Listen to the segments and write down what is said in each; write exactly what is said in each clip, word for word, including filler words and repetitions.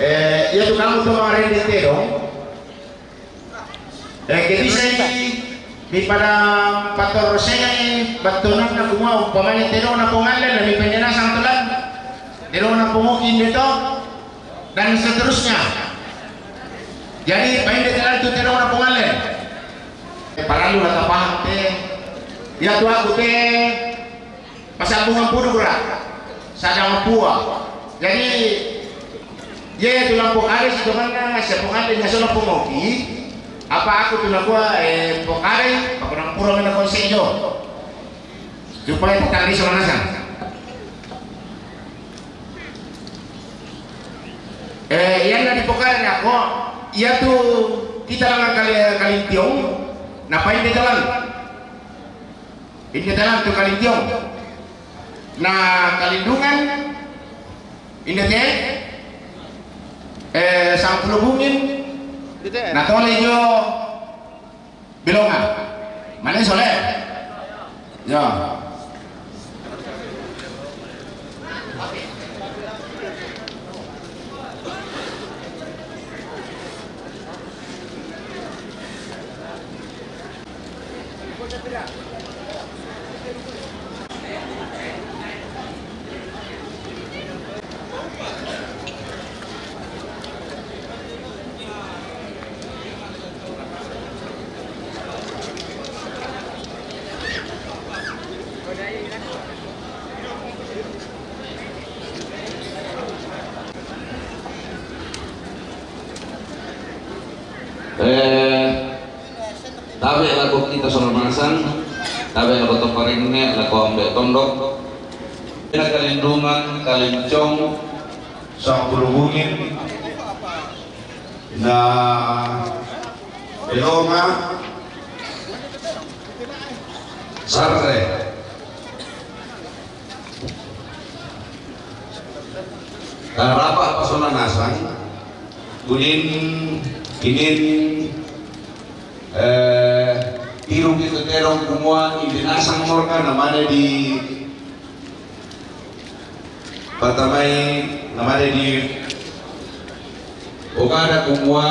Eh, iya tu kamu tu marende tedong. Eh, ke bisa i mi pada patorosengani battonanna kumua umpamanya tedong na pongallen na mi pendenasang tolan. Tedong na pongoki inde to. Dan seterusnya. Jadi, painde telan tu tedong na pongallen. Eh, paralu na tapaham te. Iya tu aku te. Pasal bunga puduk ra, sadang pua. Jadi, ye tu lampu kare si temanna, siapa kare nya sono pongoki. Apa aku tu nakua, eh, pokare, pakurang pura mena konsejo. Supaya tatanggi sama nasang. Eh, yang na di pokare nako, iya tu kita dengan kali, kalintiong, napain kita lang. Inde talang tu kalintiong. Na kalindungan, inde te, eh, sangpulu bungin, na tole jo bilonga. Mane sole? Ya. Eh, tabe lako kita sono nasang, tabe lako to parenne, lako ambe tondok. Ina kalindungan, kalincong, sangpulu bungin, na elonga, sarre. Karapa pasona nasang, kunin, inin, eh, tiru kita terong kumua, inin nasang morka, namane di patamai, namane di okada kumua,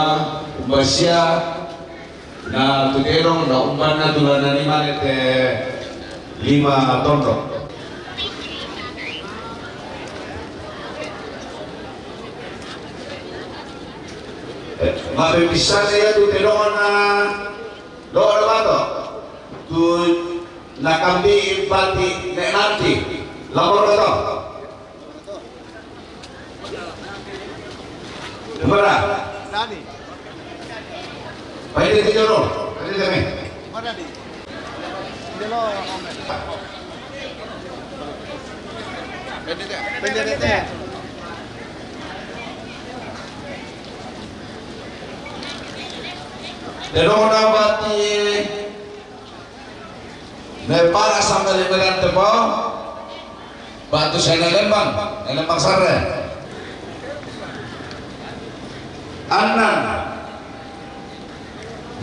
umbasia, na tu tedong, na umbanna tu lana lima te lima tondok. Eh, mabe bisa ya tu tedong na do do bato. Tu nakambi bati ne nanti. Lapor to. Gimana? Dani. Baik, itu dulu. Tadi kami. Mana di? Delo. Pendete. Delo na bati. Ne para sampai di Medan Tebo, batu saya ne Lembang, ne Lembang Sare. Annan,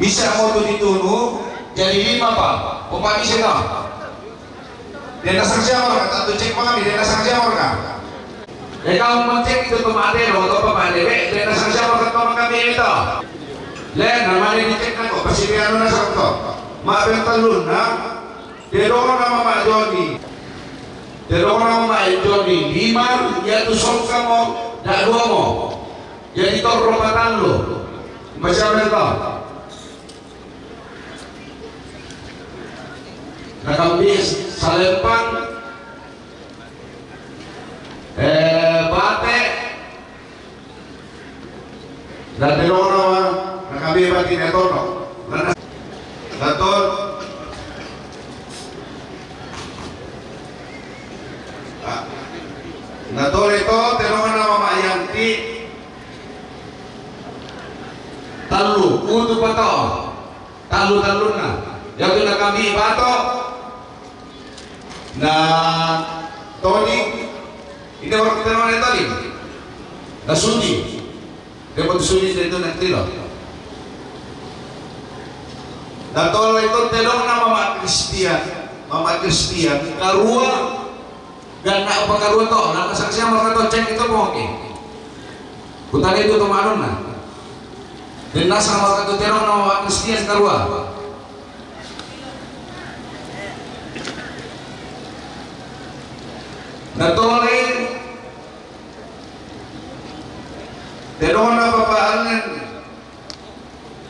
bisa mau tu ditunu, jadi lima pa, upa bisa no. Dena sanksiamor ka, tatu cek pangami, dena sanksiamor ka. Eka umang cek itu pemade, lo to pemade, be, dena sanksiamor ka pemade itu. Le, namanya dicek nako, pasti dia nuna sakto. Ma ben talun na, Tedong na Mama Joni. Tedong na Mama Joni. Lima, iya tu songka mo, da dua mo. Jadi torro patang lo. Macam mana tau? Nakambis salempang. Eh, bate. Dan tedong na, na kami bati ne tono. Na, na to. Ah. Na to le to, tedong na Mama Yanti. Tallu, utu pato. Tallu-tallunna. Yatu na kami bato. Na Toni, ini orang kita mana Toni? Na Sudi. Dia pun Sudi itu nanti lo. Na Toni itu tedong na Mama Kristian. Mama Kristian. Karua. Dan na apa karua to? Na saksi sama kata cek itu mau oke. Kutaledu tu manunna. Den nasang maka tu terong na wa Kristian karua. Natole tedong na Papa Allen.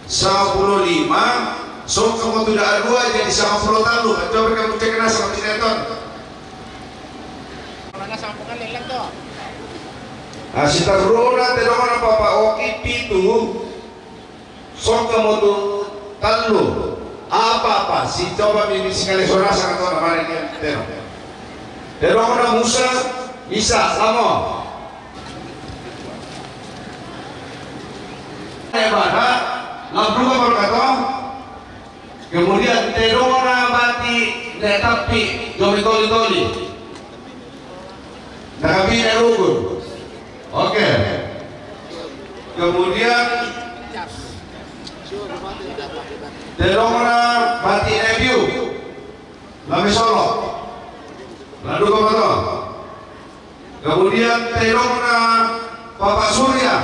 Sangpulo lima, sokka mo tu dua jadi sangpulo tallu. Coba kamu cek nasa mati neton. Mana sampungan lelang to? Ah, siterrona tedong na Papa Oki pitu, sokka mo tu tallu. Apa-apa, si coba mi sikali sorasa atau namanya dia teno. Tedong na Musa, bisa, lamo. Ibadah, labluka berkata, kemudian tedong na bati ne tapi, jomi toli-toli. Tapi ne rugun. Oke. Kemudian tedong na bati ne biu. Lami solo. Lalu ke mana? Kemudian tedong na Papa Surya,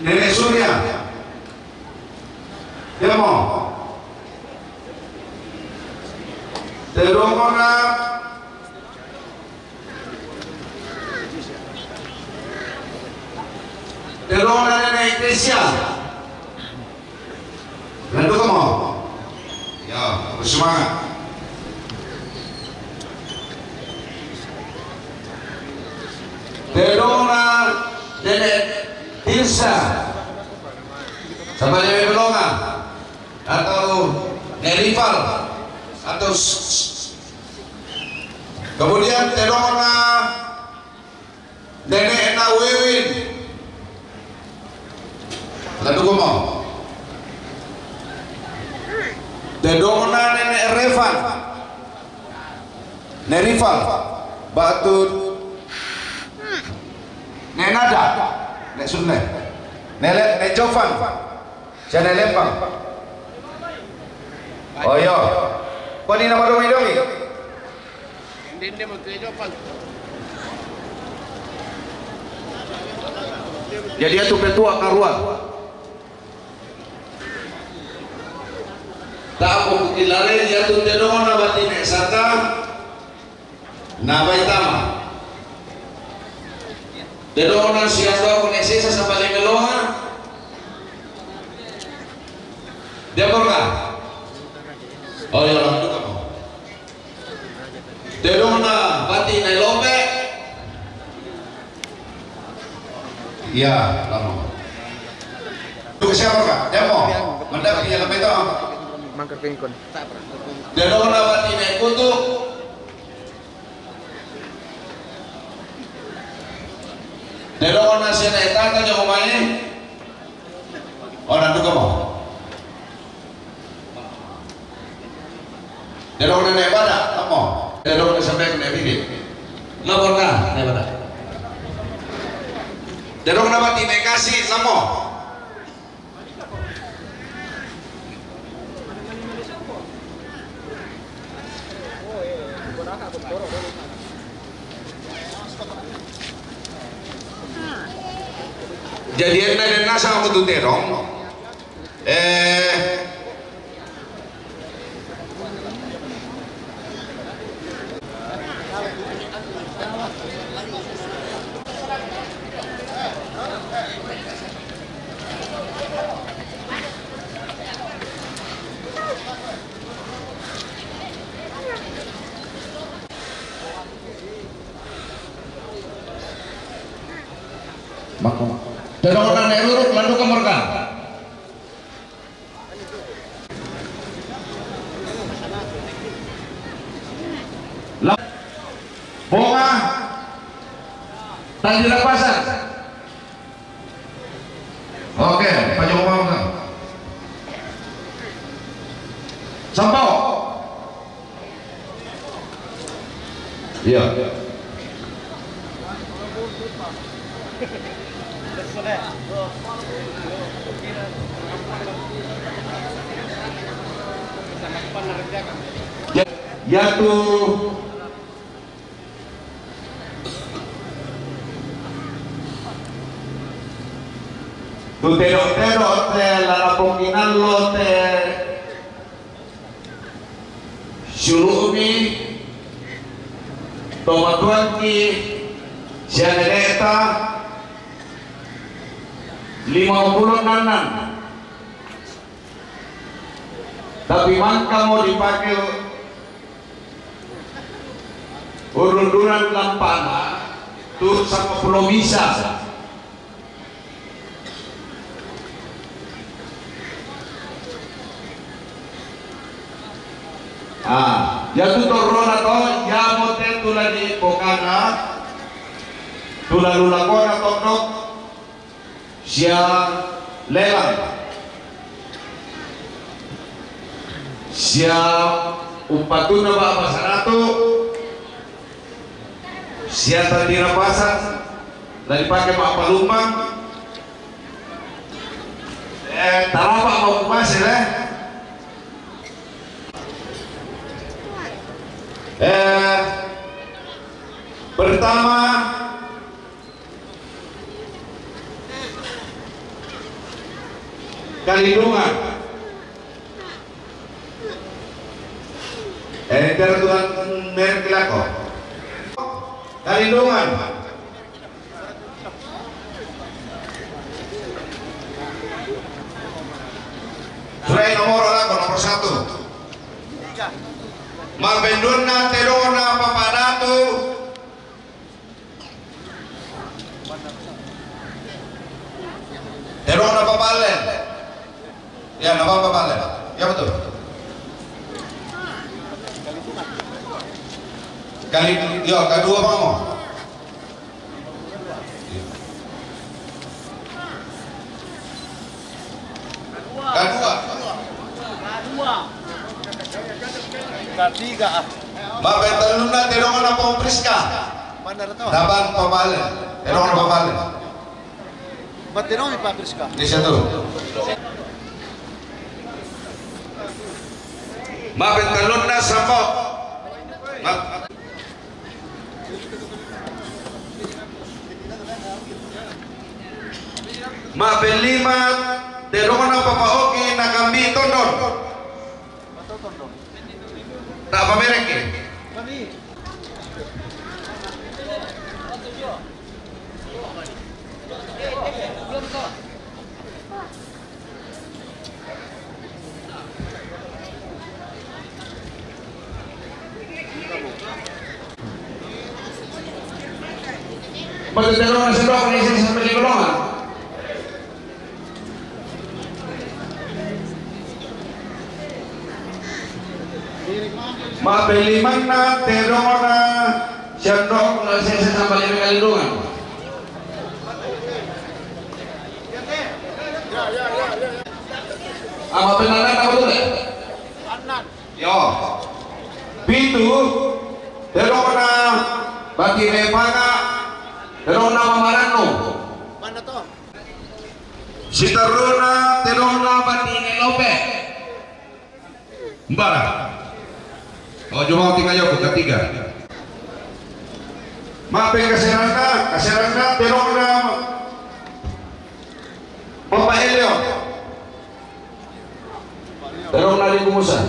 Nenek Surya. Demo. Tedong na, tedong na Nenek Iglesia. Landu kamu. Ya, bersemangat. Tedong na Nenek Tirsa. Sama Nenek Pelonga. Atau Nenek Rival. Atau s- s- Kemudian tedong na Nenek na Wewin. Lalu kamu. Tedong na Nenek Revan. Nenek Rival. Batu. Nenek Nada. Nenek Sunne. Nenek, Nenek Jovan. Saya Nenek Lembang. Oh iya. Kau ni nama domi-domi? Jadi itu petua karuan. Tak aku kutilalei dia tu tedong na bati ne sata. Na bai tama. Tedong na siang doa ku ne sesa sampai lima loha. Dia pernah. Oh ya, orang tu kamu. Tedong na bati ne lope. Iya, lama. Tuh siapa, Kak? Demo. Mendapat dia lebih tahu. Mangkar kengkon. Tedong na bati ne kutu. Tedong na sene tata jauh mai. Orang tu kamu. Tedong na Nenek Bada, lamo. Tedong na sampai ke Nenek Bidi. Lapor na, Nenek Bada. Tedong na bati ne kasi, lamo. Jadi enda den nasa aku tu tedong. Eh. Mako. Tedong na Nenek Ruruk, landu ka mereka. La-, Bonga, Tanjung Pasar. Oke, Pak Joko Bangka. Sampau. Iya. Ya, ya tuh. Tu tedok-tedok te la napokinallo te siulu'mi, tomatuangki, sianene'ta, lima pulo nannan. Tapi mangkamo dipake urunduran lampana tu sanga pulo misa. Ah, yatu torrona to, yamo te tu la dipokana, tu la lulakona tondok, sia lelang, sia umpatunna baba saratu, sia tandira pasang, la dipake mappalumbang. Eh, tarapa mau kumasir, eh? Eh, pertama, Kalindungan. Eh, tertuan merek lako. Kalindungan. Surai nomor lako, nomor satu. Mapendunna tedona Papa Datu. Tedong na Papa Allen. Ya, na Papa Allen. Ya, betul. Kali, ya, kedua, Bang. Kedua. Ketiga, ah. Mapetellunna tedong na Pong Priska. Mana to? Dapat Papa Allen. Tedong na Papa Allen. Matedong Pak Priska. Di situ. Mapetellunna Sambo. Ma-, mapellima tedong na Papa Oki na Kambi Tondon. Tapa merek. Matu tedong na Sendok, ini sini sampai di Kolongan. Mapelimanna tedong na Sendok, na sini sampai di Kalindungan. Ama penangan apa tu, eh? Yo. Pitu, tedong na Batine Panga, tedong na Mamarannu. Mana to? Siterruna tedong na Batine Lope. Mbara. Oh, cuma tinggal yo ketiga. Mape kaseranna, kaseranna tedong na Bapak Elio. Tedong na Liku Musa.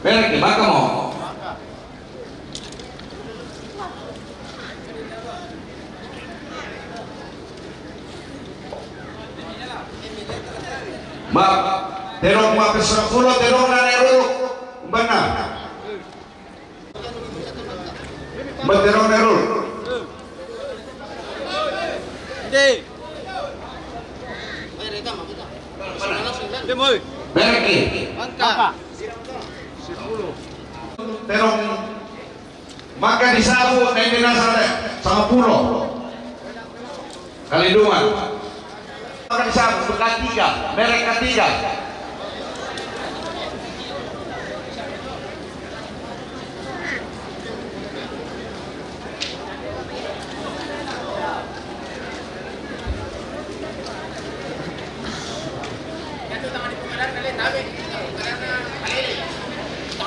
Merek di maka mo. Ma, tedong mape seppulo, tedong na Nerul. Benar. Beterong Nerul. Ende. Ende, moi. Mereki. Angka. Terong maka disabu na Indonesia te, sama pulo. Kalindungan. Orang siapa? Ketiga, merek ketiga.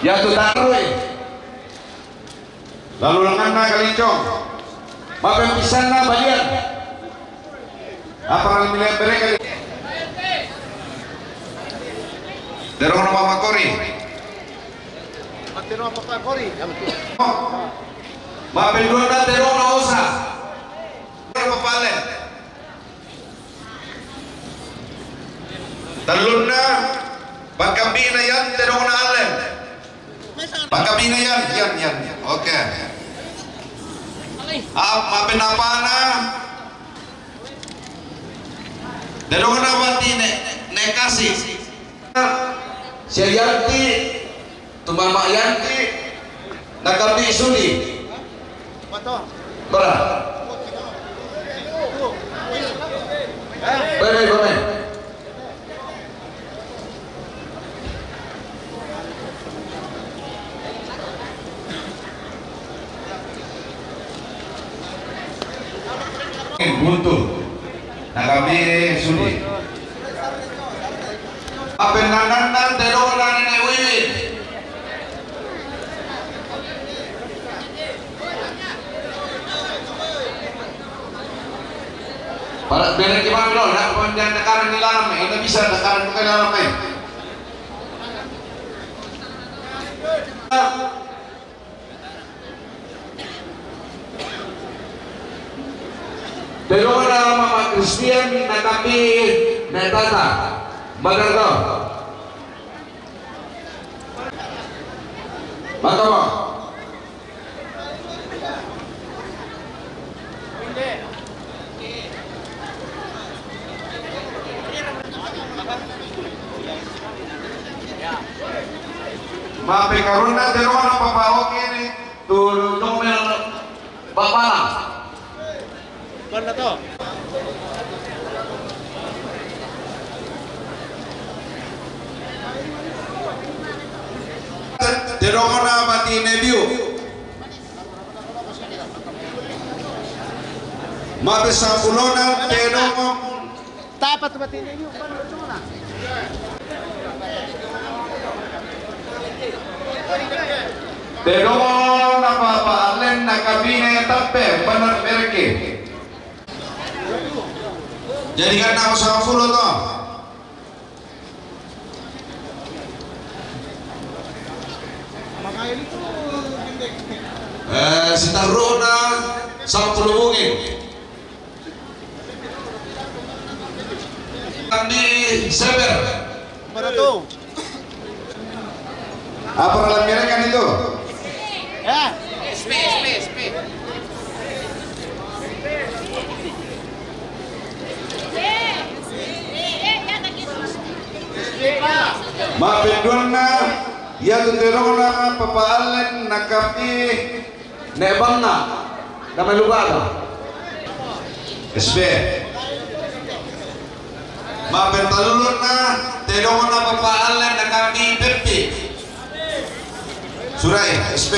Ya, tu taruh, eh. Lalu lenganna Kalincong. Mapen pisanna balian. Apa nang mile mereka? Terong nama Makori. Terong apa Makori? Mapen dua na terong na Osa. Papa Allen. Tellunna, Pakkabbina Yan, terongna Allen. Pakkabbina Yan, Yan, Yan, Yan. Oke. Ah, mapen apana? Terongna Wati ne, Nekasi. Sia Yanti, tu Mama Yanti, nakabbi Sudi. Bara. Bye, bye, bye. Buntu. Nakabbi Sudi. Appennananna terona Nene Wiwi. Pada bere ki mami lo, nak pun jangan tekanan di dalam, ini bisa tekanan bukan dalam, eh. Terona Mama Christian nakabbi Netata. Madardo. Maka mo. Mappekarunna terona Papa Oki ni tu nomel bapana. Mana to? Terona Mati Nebiu. Mape sampulona tedong. Tapa tu batini ni, umpan tu na. Tedong na Papa Allen nakabbi Nene Tappe, bener mereki. Jadi kan nama sampulu to. Eh, sitarruna sampulu bungi. Di Seber. Berapa tu? Apa dalam mereka itu? Ya. S P, S P, S P. Mappeduanna, iya tu terona Papa Allen nakabbi Nene Bangnga, namai lugaga. S B. Mappetellunna, tedongna Papa Allen nakabbi Peppi. Surai, S B.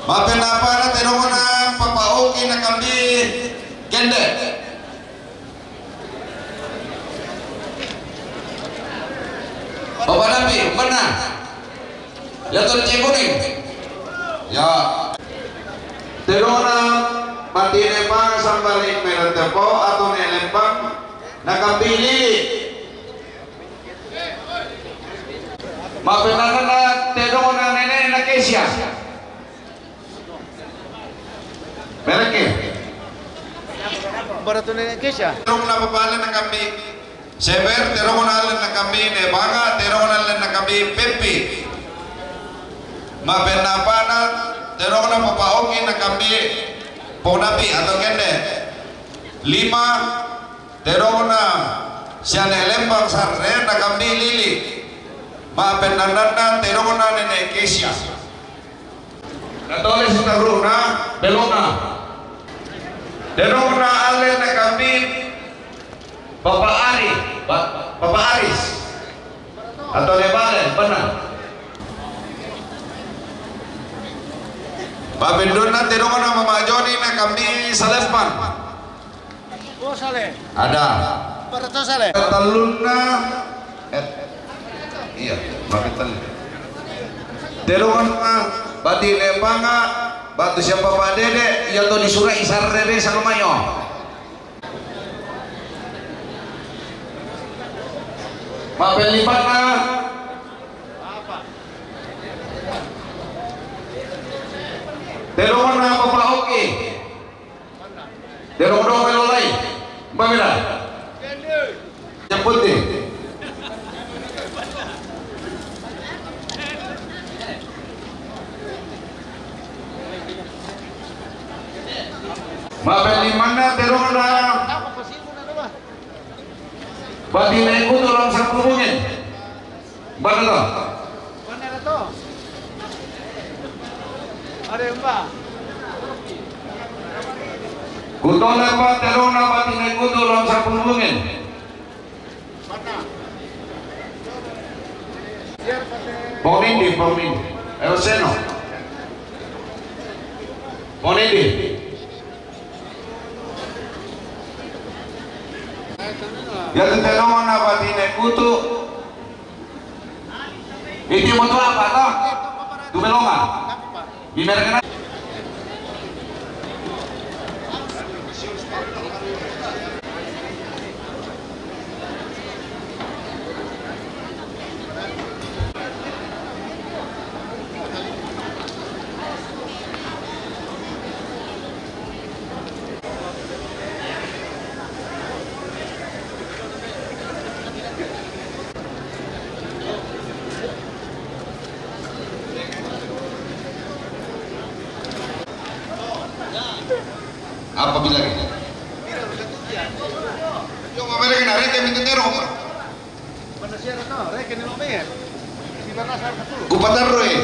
Mappennapana, tedongna Papa Oki nakabbi Kende. Papa Nabi, benar. Ya, Tuan Cik Kuning. Ya. Tedongna Mati Lembang sambali Medan Tepo atau Nene Lembang nakabbi Lili. Mappenanna tedongna Nene Nakesia. Mereki. Bara tu Nene Kesia. Terongna Papa Allen nakabbi Seber, terongna Allen nakabbi Nene Bangnga, terongna Allen nakabbi Peppi. Mapennapana, terongna Papa Oki nakabbi Pong Nabi atau Kende. Lima, terongna Siane Lembang Sarre nakabbi Lili. Mapennanna terongna Nene Kesia. Natole sitarruna, belona. Terongna Allen nakabbi Papa Ari, Pa-, Papa Aris. Atau Nebale, benar. Pappedonna terongna Mama Joni nakabbi Salempang. Oh, Saleh. Ada. Berarti Saleh. Tellunna, eh, iya, mappetellung. Terongna Batine Panga, batu siapa Pak Dede, iya to disura isar rebe sama mayo. Mapelipatna. Telona Bapak Oki. Dero do melo lai. Mbak Mira. Yang putih. Mabel di mana terona? Batine kutu langsung hubungin. Mbak Mira. Kutone pa terona batine kutu lam sapulungin. Ponindi, ponindi. Euseno. Ponindi. Ya tu terona batine kutu. Iti mo tu apa to? Tu beloma. Bimerkena. Apa bilang? Yo, mereka na reke mintu tero. Kupatarro, eh.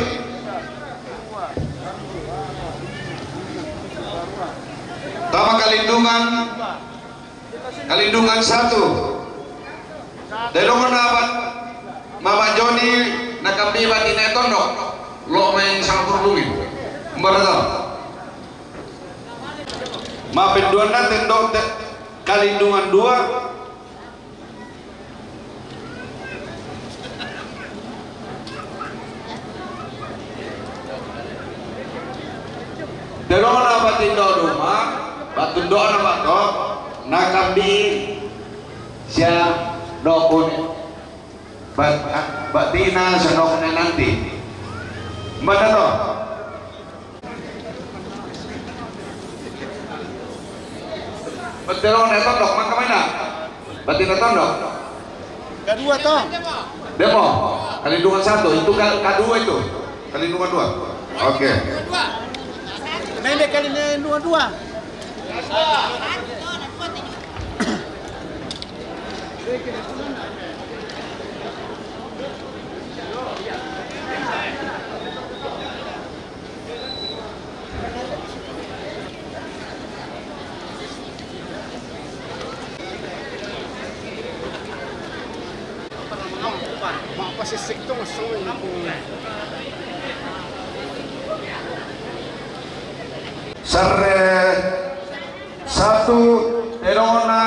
Tama Kalindungan. Kalindungan satu. Delong na ba, Mama Joni na kambi batine tondok. Lo main sangkur bumi. Mbarato. Ma penduan na tendok te, Kalindungan dua. Terona batindo duma, batundo na bato, na kambi sia dokun. Bat-, batina sia dokun nanti. Mbak Dato. Betul, nonton dok, maka mana? Berarti nonton dok. Kedua toh. Demo, Kalindungan satu, itu ka-, kedua itu. Kalindungan dua. Oke. Main deh Kalindungan dua. Sarre satu, terona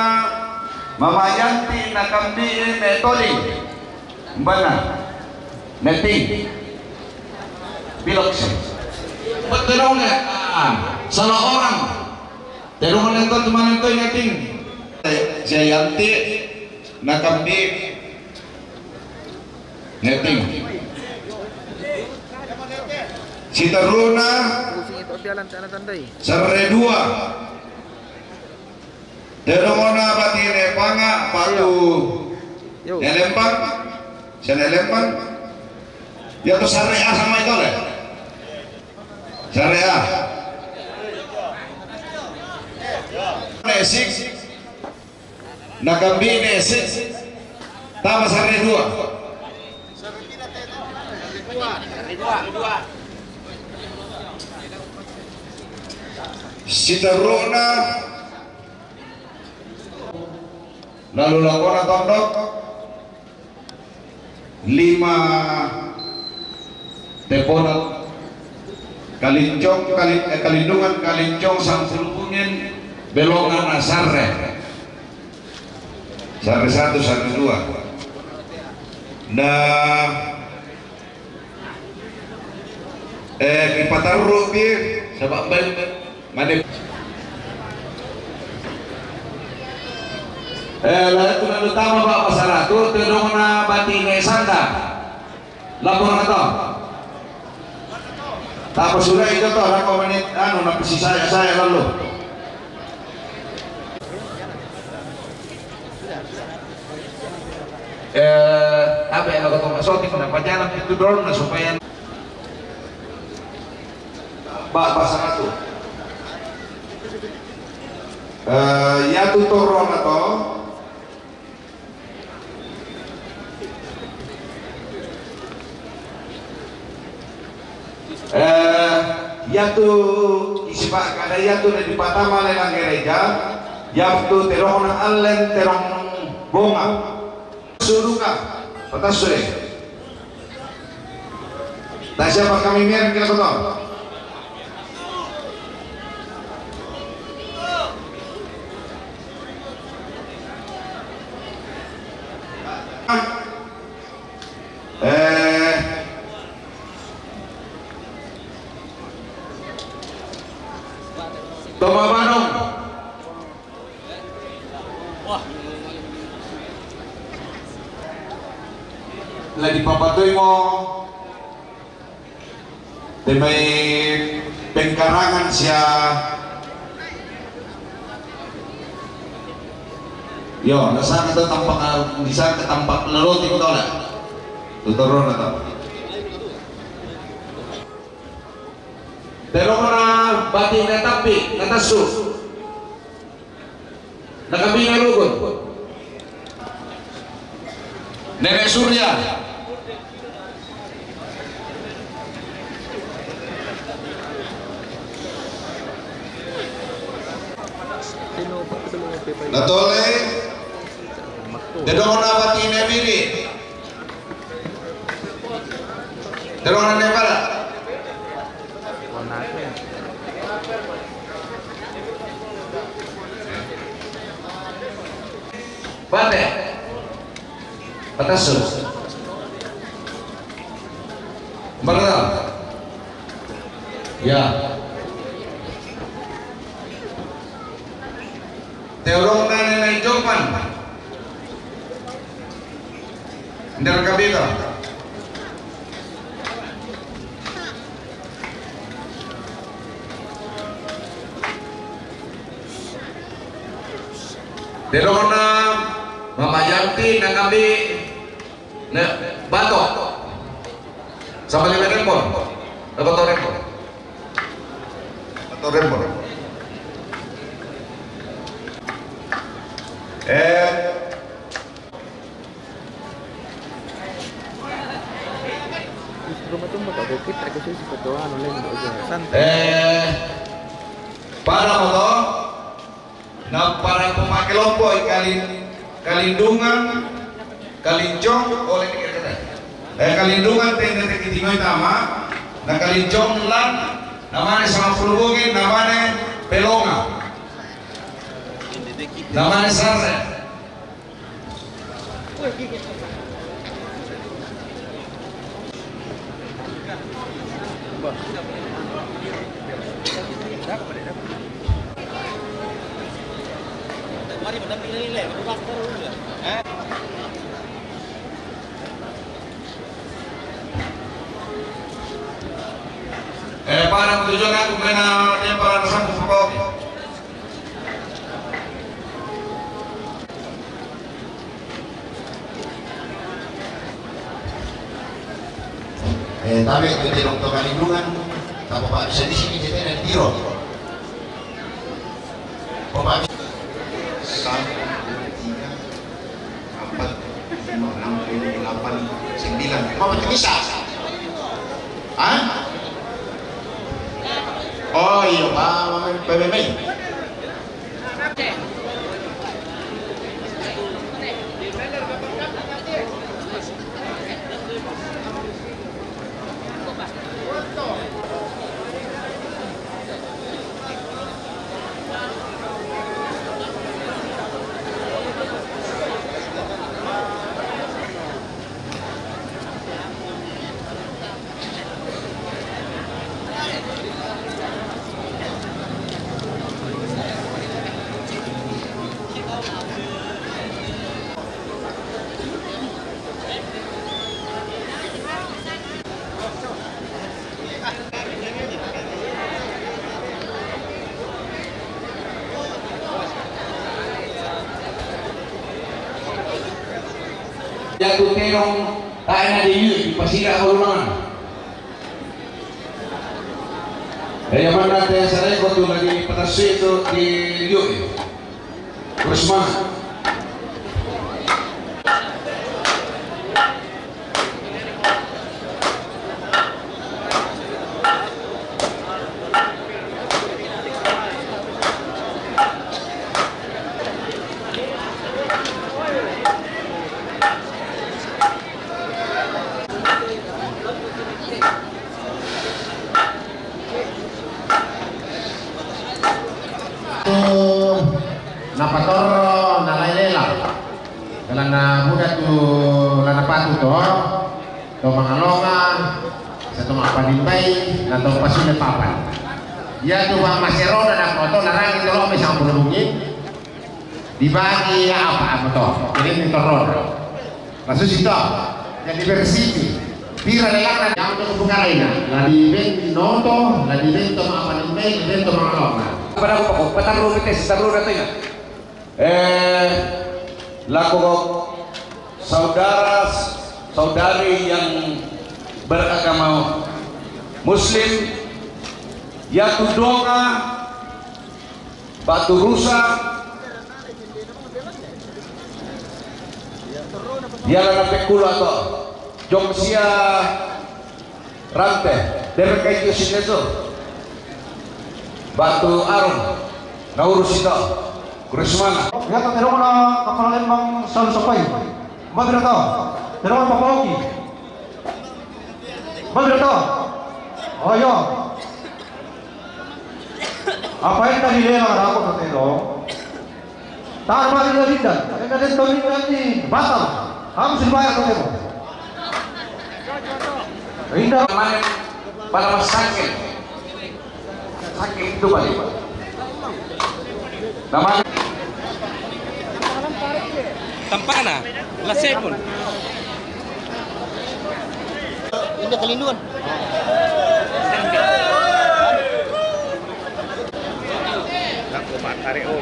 Mama Yanti na kambi metodi. Mbana. Neti. Bilok si. Beterong ya. Ah, salah orang. Terong nonton teman nonton ngeting. Jayanti na kambi ngeting. Siteruna. Pusing itu pialan tanda-tandai. Sarre dua. Terong na batine Panga, patu. Yo. Nelempang. Sia nelempang. Ya tu sarre A sama itu le. Sarre A. Nesik. Na kambi nesik. Tama sarre dua. Siterona. Lalu lakona tondok. Lima tepona Kalincong, Kali-, eh, Kalindungan, Kalincong, Sampulupungen, Belongan, Asarre. Sarre satu, sarre dua. Nah, Eh, kipatarru pi, saba' bel, mane. Eh, la tu na utama ba' pasara tu, tu dong na batine sanda. Lapor ka to. Tapos sudah itu to, rako menit, anu, na pasisaya-saya lalu. Eh, apa yang aku tunggu? Sotik na pajalan pintu dorong na supaya ba' pasara tu. Eh, ya tu torona to. Eh, ya tu isi ba' kada ya tu na dipatama lelang gereja, ya tu terong na allen terong bonga. Suruka, patassu e. Tasiapa kami mer kira koto. Eh. Toma Banong. La dipapatoi mo te mai pengkarangan sia. Yo, nasaka to tampak, disaka tampak leloti to la. Tutorona to. Terona batine tapi natassu. Nakabina rukun. Nenek Surya. Natole. Dedong na batine biri. Terus orang yang mana? Bate. Patasu. Mana? Ya. Terong nane nai jopan. Ndar kabila. Terong na Mama Yanti na ngambi na bato. Sama lima rembon. Na bato rembon. Bato rembon. Eh, Rumah tu buat apa? Kita ke sini siapa tahu anu lain buat aja. Santai. Eh, pada motor na para pemake lompo i Kalin-, Kalindungan, Kalincong, oleh dikira-kira. Eh, Kalindungan tenda te kitingoi tama, na Kalincong lan, namane sama puluh bugin, namane Pelonga. Namane Sarre. Eh, para tujuan aku kena dia para sanggup kau. Eh, tapi itu tidak untuk lingkungan. Tapi Pak bisa di sini kita ada di biro. Bapak bisa. Satu, dua, tiga, empat, lima, enam, tujuh, delapan, sembilan. Mau betul bisa? Hah? Oh iya, Pak, Pak, Pak, Pak. Yatu tedong taena di yu, di pasira ko lumangan. Kaya mana te sareko tu lagi patasui tu di yu. Terus mah. Napatorro nalai lela. Kalana muda tu lana patu to, to mangalonga, sa to mapanimbai, na to pasune papan. Ia tu bang maserona na koto narangi tolo me sampulu bungi. Dibagi apa apa to? Ini ni torona. Langsung situ. Jadi bersih. Pira lelana yang untuk buka lainnya. Ladi ben noto, ladi ben to mapanimbai, ben to mangalonga. Pada aku pokok, pataru kita, sitaru datanya. Eh, lako saudara saudari yang beragama Muslim, yatu donga batu rusa, yala na pekula to jong sia rante, derek kai sine tu. Batu Arung, na urus itu. Kurismana. Yatu tedong na kapala lembang salu sapai. Mbak Birato. Tedong na papaoki. Mbak Birato. Oh, iyo. Apa yang tadi lela na aku tedong? Tar mari la Linda, enda den to Linda ni batal. Kamu sudah bayar to demo. Linda. Namanya pada masakit. Sakit itu balik. Namanya. Tampana, la sepon. Inda kalinduan. Aku matare, oh.